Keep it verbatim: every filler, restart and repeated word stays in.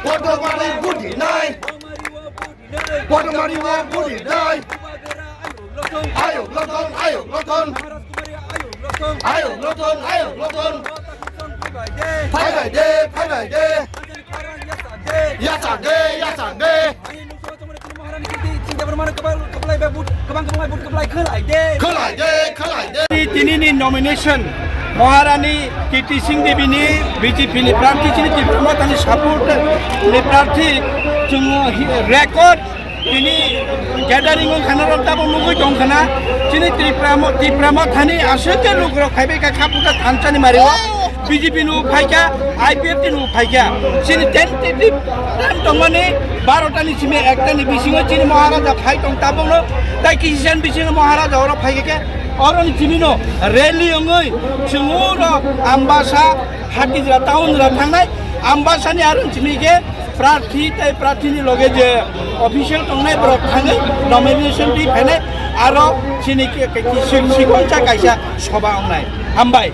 Kodomari budi nai. Kodomari o budi nai. Ayok loton, ayok loton. Ayok loton, ayok loton. Phaibai de, phaibai de. Yachak de, yachak de. Khwlai de, khwlai de. Tini ni nomination Maharani Kirti Singh Devi ni B J P ni prarthi, chini Tipra Mothani support ni prarthi, chwng record tini gathering wng khana rok tabuk nugwi tong khana. Chini Tipra Mo-, Tipra Mothani aswk khe lukurok phaibai kha kha puja thansa ni mari o. B J P no phaikha, I P F T no phaikha. Chini tentative time tongmani barota ni simi ekta ni bisingo chini Maharaja phai tong tabukno. Tai kisi san bisingo Maharaja oro phaikha khe, oro ni simi no rally wngwi chwng oro Ambasa, Hatijra town jora thangnai. Ambasa ni aro simi khe prarthi tai prarthi ni loge je official tongnai borok thangwi nomination twi phainai, aro chini khe, khe, khe, si-, sikonsa kaisa soba wngnai. Hambai.